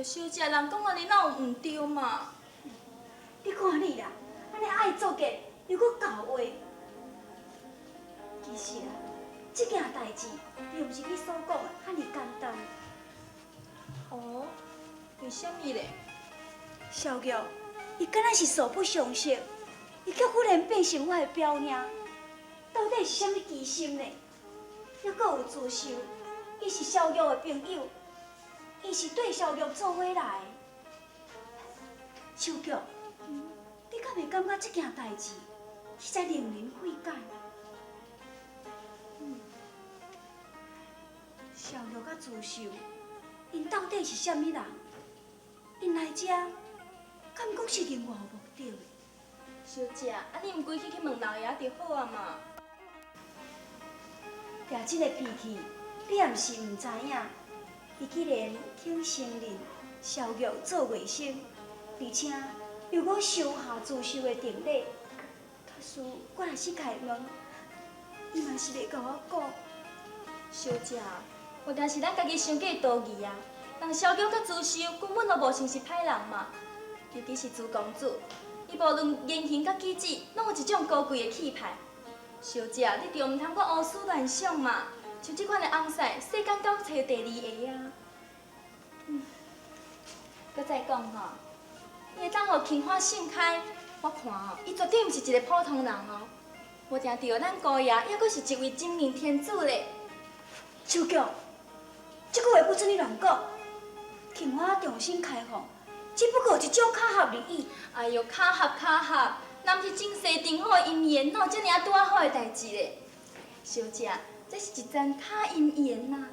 小姐，人講按呢哪有毋對嘛？你看你啦，按呢愛作結，又閣厚話。其實啊，這件代誌並毋是你所講的遐爾簡單。哦，為啥物咧？小玉，伊敢若是素不相識，伊卻忽然變成我的表兄，到底是啥物機心呢？猶閣有朱秀，伊是小玉的朋友，伊是綴小玉做伙來的。秋菊，你敢袂感覺這件代誌實在令人費解？小玉佮朱秀，𪜶到底是啥物人？𪜶來遮，敢講是另外有目的的？小姐，啊你毋規氣去問老爺就好啊嘛。掠這个脾氣，你也毋是毋知影。伊既然肯承認蕭玉做外甥，而且又閣收下朱秀的定禮，假使我若是共伊問，伊嘛是袂共我講。小姐，有當是咱家己傷過多疑啊。人蕭玉佮朱秀根本就無像是歹人嘛，尤其是朱公子，伊無論言行佮舉止，攏有一種高貴的氣派。小姐，你著毋通閣胡思亂想嘛。像這款的翁婿，世間敢有揣第二个啊？閣再講吼，伊會當予杏花盛開，我看哦，伊絕對毋是一个普通人哦。無定著咱姑爺，猶閣是一位真命天子咧。秋菊，這句話不准你亂講。杏花重新開放，只不過一種巧合而已。哎喲，巧合巧合，若毋是前世定好的姻緣，哪有這爾仔拄仔好的代誌咧？小姐，這是一層巧姻緣呐。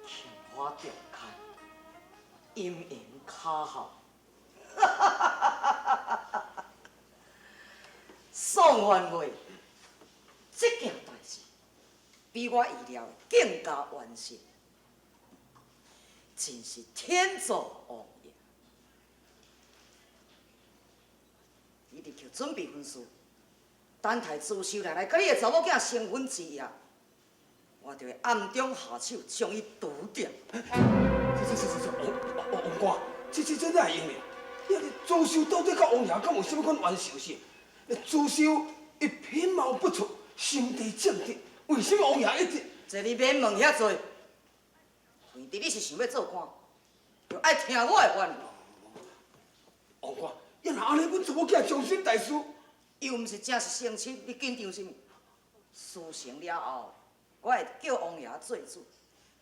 杏花重開，姻緣巧合。宋元月，這件代誌比我預料的更加完善，真是天助王爺。你立刻準備婚事，等待朱秀蘭來佮你的查某囝成婚之夜，我就會暗中下手將伊除掉。這這這這這，王王王官，這這這哪會用咧？你朱秀到底佮王爺敢有啥物款冤仇是？朱秀伊品貌不出，心地正直，為什麼王爺一直？這你免問遐濟，反正你是想欲做官，就愛聽我的話。王官，啊若按呢，阮查某囝終身大事，又毋是正式成親，你緊張啥物？事成了後，我會叫王爺做主，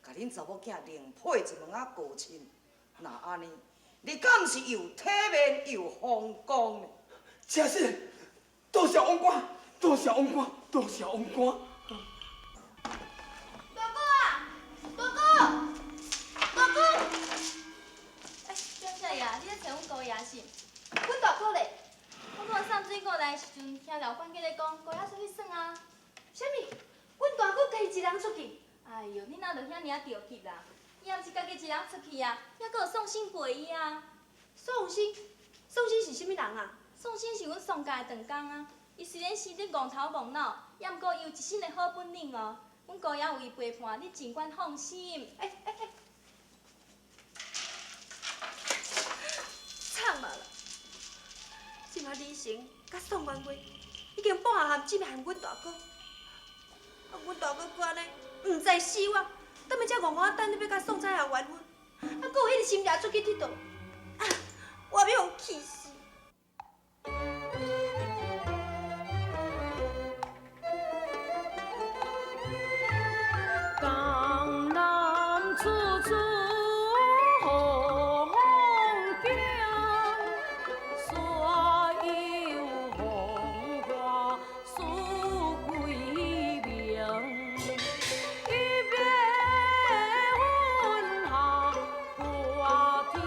共恁查某囝另配一門仔高親。若按呢，你敢毋是又體面又風光呢？真是，多謝王官，多謝王官，多謝王官。大哥啊，大哥，大哥！哎，張小爺，你咧揣阮姑爺是？阮大哥咧？我拄仔送水果來的時陣，聽老管家咧講，姑爺出去耍啊。啥物？阮大哥家己一人出去？哎喲，你哪就遐爾仔著急啦？伊也毋是家己一人出去啊，猶閣有宋生陪伊啊。宋生？宋生是啥物人啊？宋生是阮宋家的長工啊。伊雖然生得戇頭戇腦，猶毋過伊有一身的好本領哦。阮姑爺有伊陪伴，你盡管放心。哎哎哎！慘啊啦！這馬李成佮宋元月已經布下陷阱害阮大哥，啊，阮大哥閣按呢，毋知死活，踮咧遮戇戇仔等咧欲佮宋彩霞完婚，啊，閣有彼个心爺出去𨑨迌，啊，我欲予氣死！江南處處好風景，山有風華四季明。一別雲霞掛天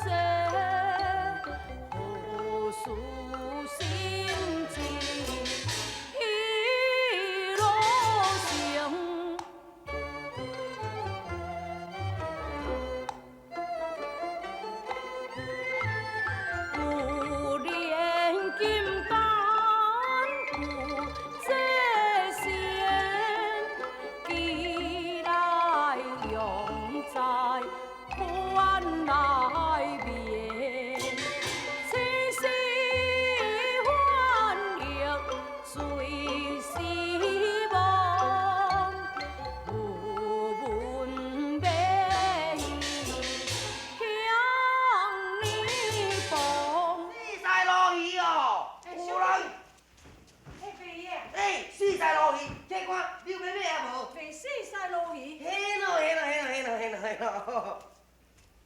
際，何事嘿啦。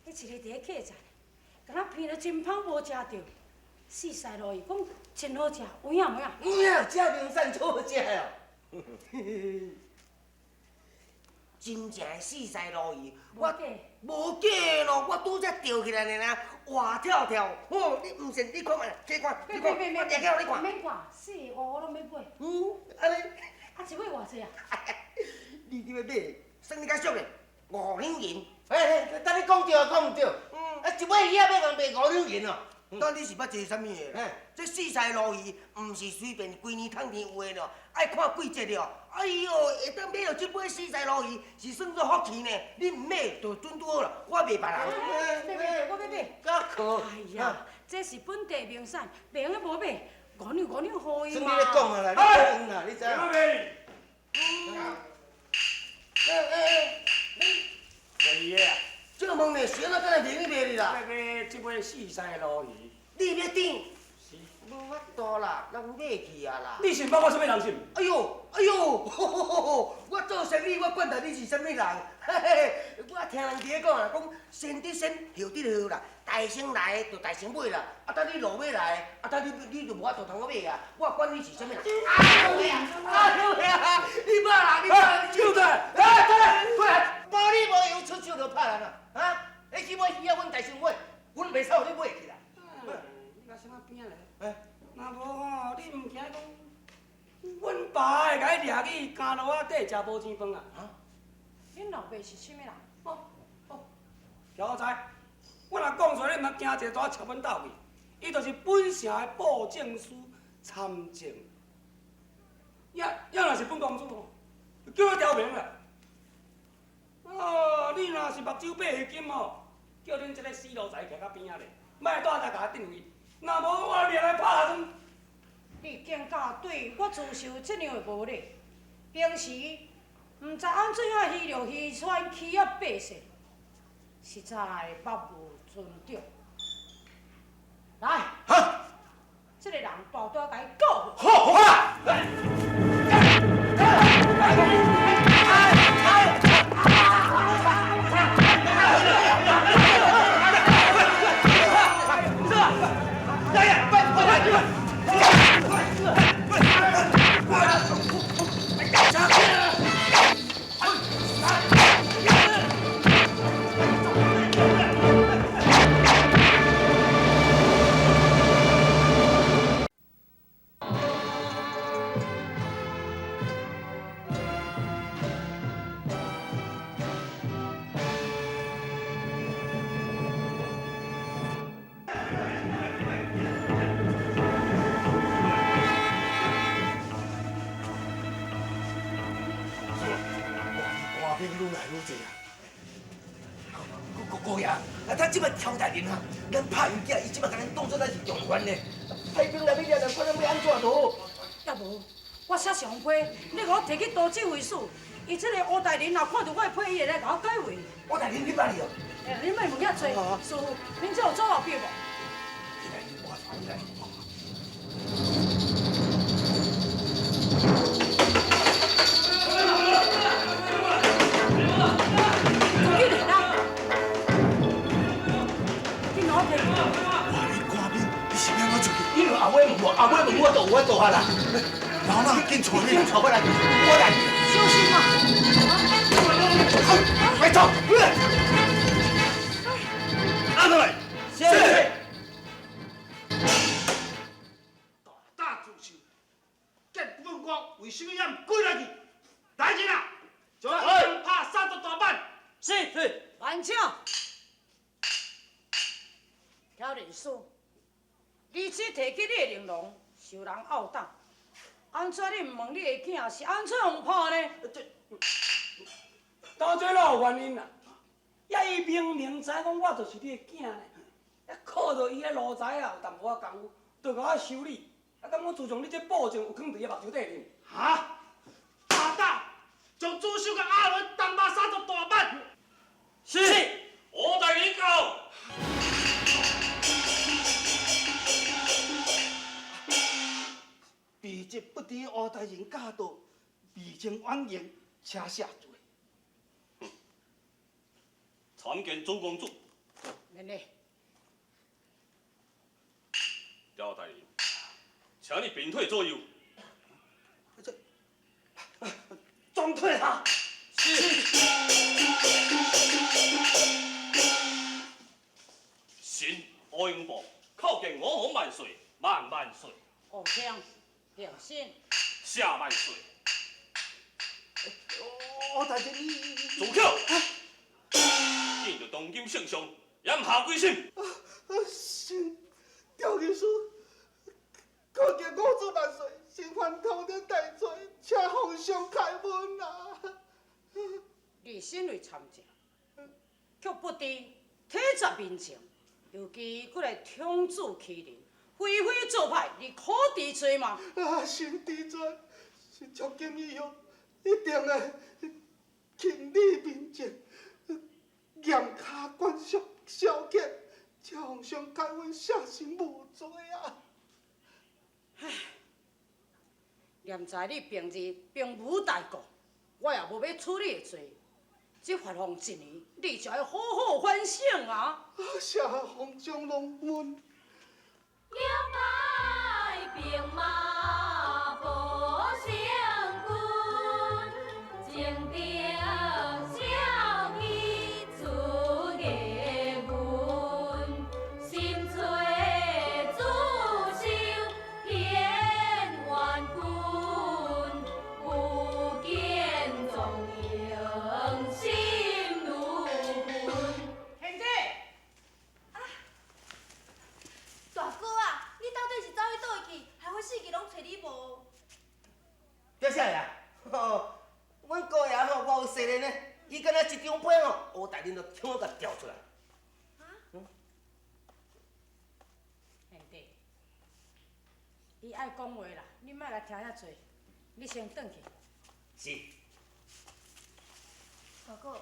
彼一个伫咧客栈，敢若闻了真芳无食著，四鳃鲈鱼讲真好食，有影无影？有影，这名产足好食哦。真正的四鳃鲈鱼，我无假咯，我拄才钓起来尔，活跳跳。吼，你毋信？你看觅，去看，你看，我掠起来予你看。免看，四个五拢免买。嗯，按呢。啊，一尾偌济啊？你欲买，算你较俗的，5两银。欸，等你讲对啊，讲毋对？嗯。啊，一尾鱼仔欲共卖5两银哦。等你是捌坐啥物的？嘿，这四鳃鲈鱼毋是随便规年冬天有的咯，爱看季节的哦。哎哟，会当买著这尾四鳃鲈鱼，是算做福气呢。你毋买就准拄好啦，我卖别人。买买，我欲买。较可。哎呀，这是本地名产，袂用得无买，5两5两予伊嘛。算你咧讲啊啦，你讲啦，你知影？欸，卖鱼的啊？这个问题是按怎敢会卖你卖你啦？欲买这尾四鳃鲈鱼。你欲订？是。无法度啦，人买去啊啦。你是毋捌我啥物人是毋？哎哟，哎哟，我做生意，我管得你是啥物人。嘿嘿，我听人伫咧讲啊，讲先得先，后得后啦。大先来就大先买啦，啊，等你落尾来，啊，等你就无法度通好买啊。我管你是啥物人。哎呦呀，哎呦呀，你拍啦，你拍，手来，来，过来，无你无用出手就拍人啊！啊，你去买鱼仔，阮大先买，阮袂使予你买去啦。你甲什么边仔来？欸，若无吼，你毋惊讲，阮爸会共你掠去监牢仔底食无钱饭啊？啊？恁老爸是啥物人？哦哦，小仔，我若讲出来，你毋通惊一个带笑阮兜去。伊就是本城的布政司参政。也若是本公子哦，就叫你调名啦。哦，你若是目睭爬会金哦，叫恁这个死奴才徛较边仔咧，莫带来共我镇位。若无我掠来拍算。你竟敢对我朱秀这样的无礼，平时毋知按怎样鱼肉鱼川欺压百姓，实在目无尊长。来，哈，这个人大大共伊告。好，好啦。咱拍伊囝，伊这摆共咱当作咱是共犯呢。派兵来欲掠咱，看咱欲按怎做？也无，我写上批，你予我提去都指挥使，伊这个吴大人若看著我的批，伊会来共我解围。吴大人，你捌伊哦？欸，你莫问遐济，师傅，恁这有左后壁无？起来，我带你来。阿尾问我，阿尾问我就有法度啊啦。老衲紧带你，紧带我来，我来。小心啊！别走！按下来，是。大主席，见阮我为什么遐毋过来去？来人啊！将我拍三十大板。是是。万请。调任师。你只提起你的玲珑，受人殴打，按怎你毋问你的囝是按怎予拍呢？这，当这哪有原因啦？也伊明明知讲我就是你的囝呢，也靠著伊个奴才啊有淡薄仔功夫，就共我修理。啊，敢讲自从你这布政有囥伫伊目睭底面？哈？大胆，将朱秀佮阿伦重骂30大板。是。吴大人到。卑职不知吴大人驾到，未曾远迎，请下罪。参见朱公子。免礼。刁大人，请你屏退左右。这，装退他。是。臣欧阳布叩见我皇万岁，万万岁。王兄，平身。谢万岁。欧大人，你住口！见著当今圣上，言下鬼心。啊，臣调御史，叩见五祖万岁，臣犯滔天大罪，请皇上开恩啊！你身为参将，却不知体察民情，尤其阁来统主欺人，为非作歹，你可知罪吗？啊，臣知罪，臣从今以后一定会勤理民政，严卡管束消遣，请皇上开恩，下臣无罪啊！唉，念在你平日兵无大过，我也无欲处你的罪。这发放一年，你就爱好好反省啊！谢皇上隆恩。两摆兵马报成军，情定小义出衙门，心揣主修天万军，不见踪影心如焚。贤弟，啊，大哥啊，你到底是走去佗位去，害我四界拢揣你无？表姐啊，吼，阮姑爷吼偌有势力呢，伊敢若一张批吼，乌大人就听我共调出来。啊？贤弟，伊爱讲话啦，你莫来听遐济，你先转去。是。大哥，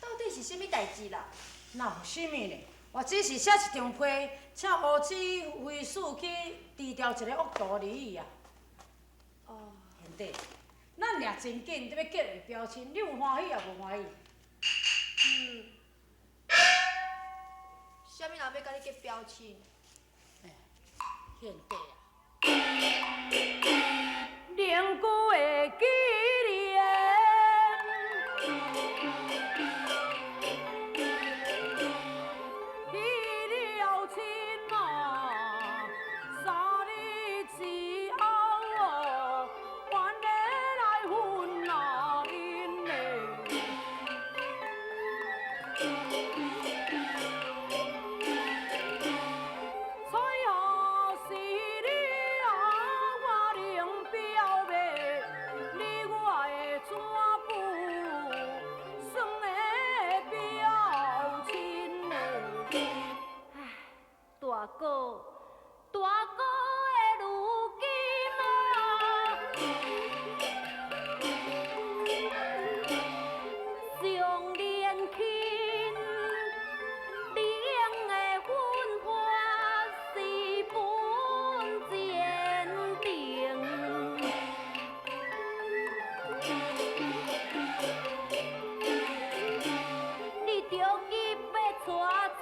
到底是啥物代志啦？哪有啥物呢？我只是写一张批，请乌子为师去治疗一个恶徒而已啊。哦。贤弟，咱俩真紧，欲结为表亲，你有欢喜也无欢喜？嗯。啥物人欲佮你结表亲？哎，贤弟啊，凝久的纪念，去了亲啊，三日之后哦，还会来分啊恁嘞。彩霞是你啊，我能表白，你我的怎不算的表亲嘞？唉，大哥，大哥的如今啊，上年轻，你用的分法是本坚定。你着急欲娶妻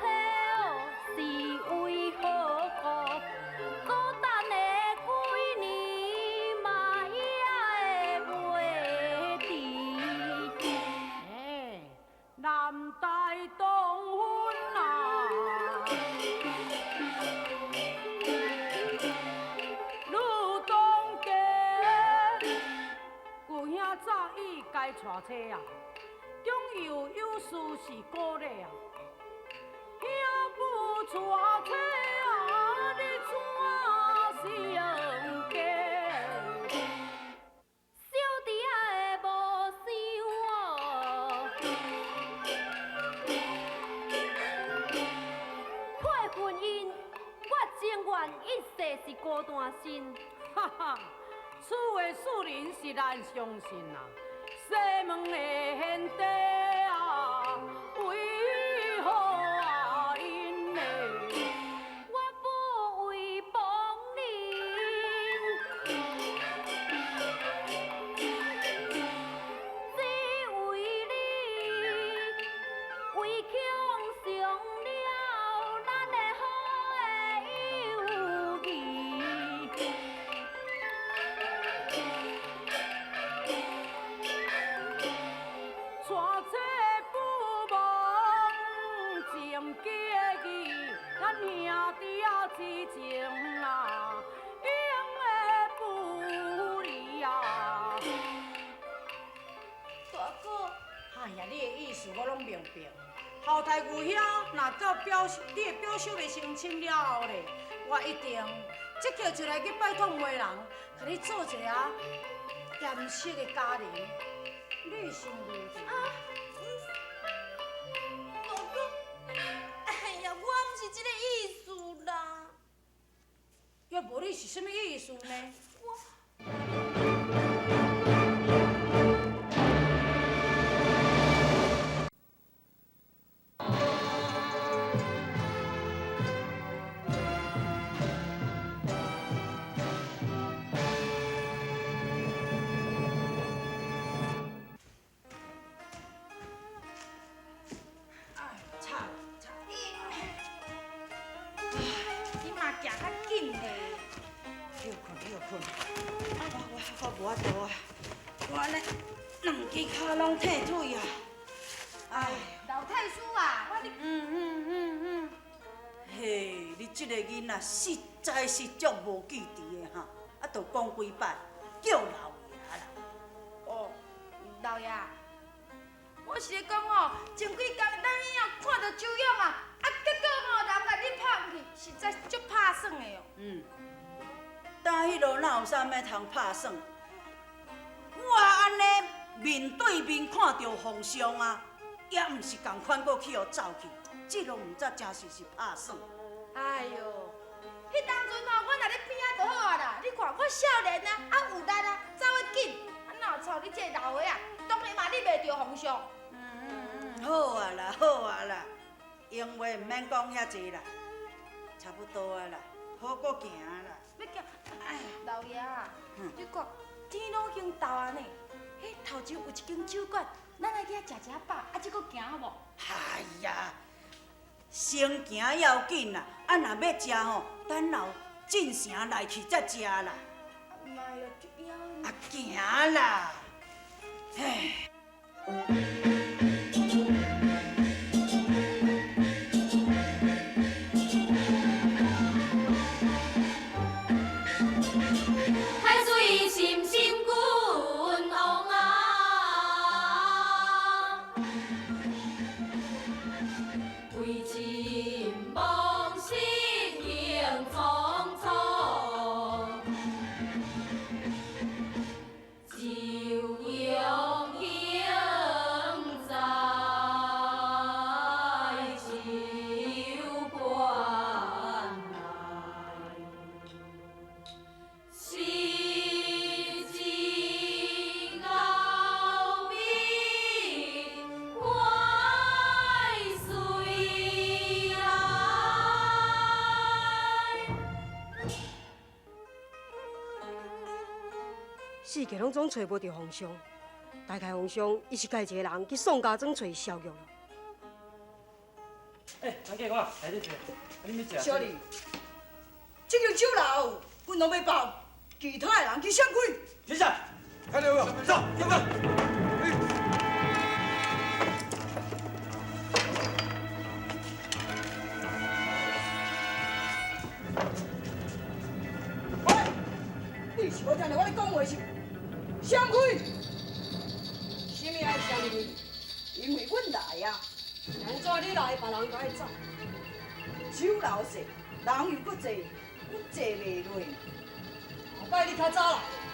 是为何故？孤单的几年嘛也会袂迟。哎，男大当婚啊，女当嫁。旧兄早已该娶妻啊，长幼有事是古礼啊。兄不娶妻啊，你怎成家？小弟仔的无想哦，退婚姻，我情愿一世是孤单身。哈哈，此话自然是难相信啊！西门的贤弟啊，为何啊因呢？我不为帮恁，只为你，为强结义，咱兄弟仔之情啊，永会不离啊。大哥，哎呀，你的意思我拢明白。后台牛兄若到表你的表叔袂成亲了后咧，我一定即刻就来去拜托媒人，共你做一个严肃的家人。你想如何？啊，大哥，哎呀，我毋是这个意思啦。要无你是啥物意思呢？我。我无法度啊！我按呢两支跤拢退腿啊！哎，老太师啊，我你嘿，你这个囡仔实在是足无记忆的哈！啊，就讲几摆，叫老爷啦。哦，老爷，我是咧讲哦，前几工咱囡仔看到周勇啊，啊，结果吼人共你拍入去，实在是足拍算的哦。嗯，当彼落哪有啥物通拍算？我按呢面对面看著皇上啊，也毋是仝款，阁去予走去，这拢毋知真实是拍算。哎哟，彼当阵吼，我若咧边仔就好啊啦。你看我少年啊，啊有力啊，走得紧，啊哪有操你这个老岁仔，当然嘛你袂著皇上。好啊啦，好啊啦，闲话毋免讲遐济啦，差不多啊啦，好阁行啦。欲行，哎，老爷啊，你看天拢已经昼啊呢，彼头前有一间酒馆，咱来去遐食一下饱，啊，才阁行好无？哎呀，先行要紧啦，啊，若欲食吼，等后进城来去才食啦。妈呀，足枵啊，行啦，唉。海水深深君王啊，为情梦身形匆匆，就用行在酒馆内。诗情后面快随来。四界拢总揣无著皇上，大概皇上伊是家一个人去宋家庄揣萧玉了。欸，人家我来这坐，你欲食？小李，这间酒楼，阮拢欲包，其他的人去闪开。停下！看到没有？走，走走。喂，你是无听著我咧讲话是？闪开！啥物爱闪开？因为阮来啊，按怎你来，别人就爱走。酒楼细，人又阁济，阮坐袂落。后摆你较早来。